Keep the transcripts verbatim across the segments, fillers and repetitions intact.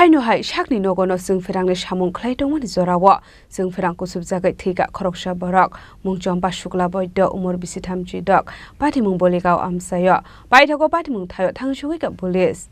Aino hai sakni nogono chwng pherangni samung khlai tongmani jorao chwng pherang kusubjagwi thwikha khoroksa borok, mung Chompa Shukla Boido, umor bisi thamchi dok, patimung Boligao amchaio. Paithago patimung thaio thang sugwikha police.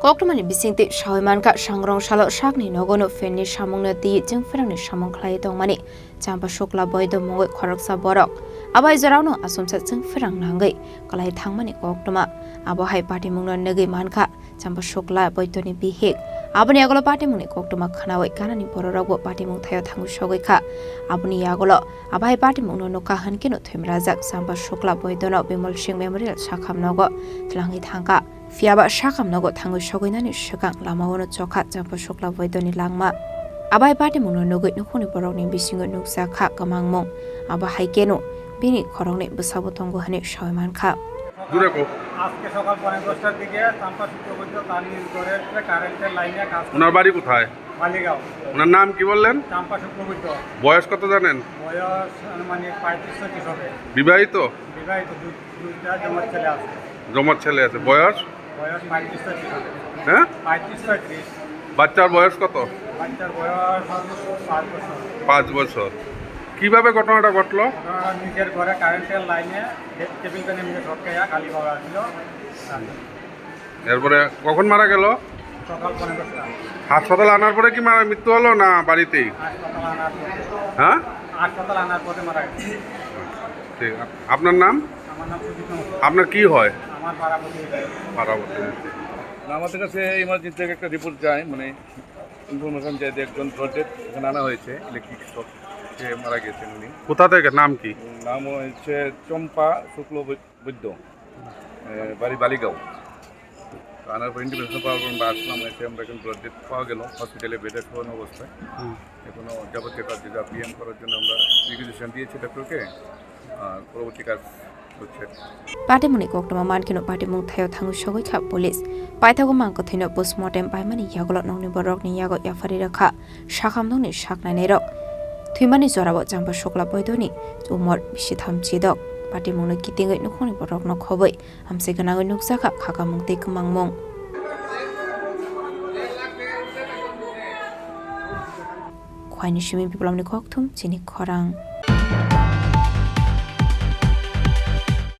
Koktwmani bisingtwi sawi mankha, sangrong salo sakni nogono phenni samungno twi chwng pherangni samung khlai tongmani Chompa Shukla Boido mungwi khoroksa borok. Abo hai jorao no asomsa chwng pherang nangwi kwlai thangmani koktwma. Abo hai patimungno nugwi mankha Chompa Shukla Boidoni bihik. Aboni yagulo patimungni koktwma khwnawi ganani bororokbo patimung thaio thangwi sogwi kha. Aboni yagulo abo hai patimungno nukha hwnkhe no thwimrajak Chompa Shukla Boidono Bimal Singh Memorial sakham nogo twlangwi thangkha. Phiyaba sakham nogo thangwi sogwinani swkang lamao no chokha Chompa Shukla Boidoni langma. Abo hai patimungno nugwi nukhungni borokni bisingo nukjakha kwmangmung. Abo hai kheno bini khoroknwi bwsabo tongo hwnwi sawi mankha. জোরে কও। আজকে সকাল পৌনে দশটার দিকে চাম্পা শুক্লবৈদ্য তার নিজ ঘরের উপরে কারেন্টের লাইনে কাজ করে। ওনার বাড়ি কোথায়? বালিগাঁও। ওনার নাম কি বললেন? চাম্পা শুক্লবৈদ্য। বয়স কত জানেন? বয়স আনুমানিক পঁয়ত্রিশ ছত্রিশ হবে। বিবাহিত? বিবাহিত, দুই-, দুইটা জমজ ছেলে আছে। জমজ ছেলে আছে। বয়স? বয়স পঁয়ত্রিশ ছত্রিশ হবে। হ্যাঁ? পঁয়ত্রিশ ছত্রিশ। বাচ্চার বয়স কত? বাচ্চার বয়স পাঁচ বছর। পাঁচ বছর। কিভাবে ঘটনাটা ঘটলো? ঘটনাটা নিজের ঘরে কারেন্টের লাইনে কে-, কেবল কানে নিজে শর্ট খাইয়া খালি পাওয়া ছিল। এরপরে কখন মারা গেল? সকাল পৌনে দশটা। হাসপাতালে আনার পরে কি মারা মৃত্যু হলো না বাড়িতেই? হাসপাতালে আনার পরে। হ্যাঁ? হাসপাতালে আনার পরে মারা গেছে। ঠিক। আপ-, আপনার নাম? আমার নাম সুজিত নমস্কার। আপনার কি হয়? আমার পাড়া প্রতিবেশী। পাড়া প্রতিবেশী। না, আমাদের কাছে ইমার্জেন্সি একটা রিপোর্ট যায়, মানে ইনফরমেশন যায় যে একজন ব্রড ডেড এখানে আনা হয়েছে, ইলেকট্রিক শক খেয়ে মারা গেছেন উনি। কোথা থেকে? নাম কি? নাম হচ্ছে চম্পা শুক্লবৈদ্য। বৈদ্য, এ, বাড়ি বালিগাঁও। তো আনার পর ইন্টিমেশন পাওয়ার পর আমরা আসলাম, এসে আমরা এখন ব্লাড ডেথ পাওয়া গেল হসপিটালে বেডে শোয়ানো অবস্থায়। হুম। এখনো যাবতীয় কাজ যেটা পিএম করার জন্য আমরা রিকুইজিশন দিয়েছি ডক্টরকে, আর পরবর্তী কাজ হচ্ছে। Patimungni koktwma mankheno patimung thaio thangwi sogwi kha police. Paithago mang kwthwino postmortem paimani yagulo nokni borokni yago yaphari rwkha. Sakhamnokni saknainairok thwimani jorao Chamba Sukla Boidoni umor bisi tham chidok. Patimungno kitingwi nukhungni borokno khobwi amchai gwnangwi nukjakha khakamung tei kwmangmung. Khwaini simi Biplopni kokthum chini khorang.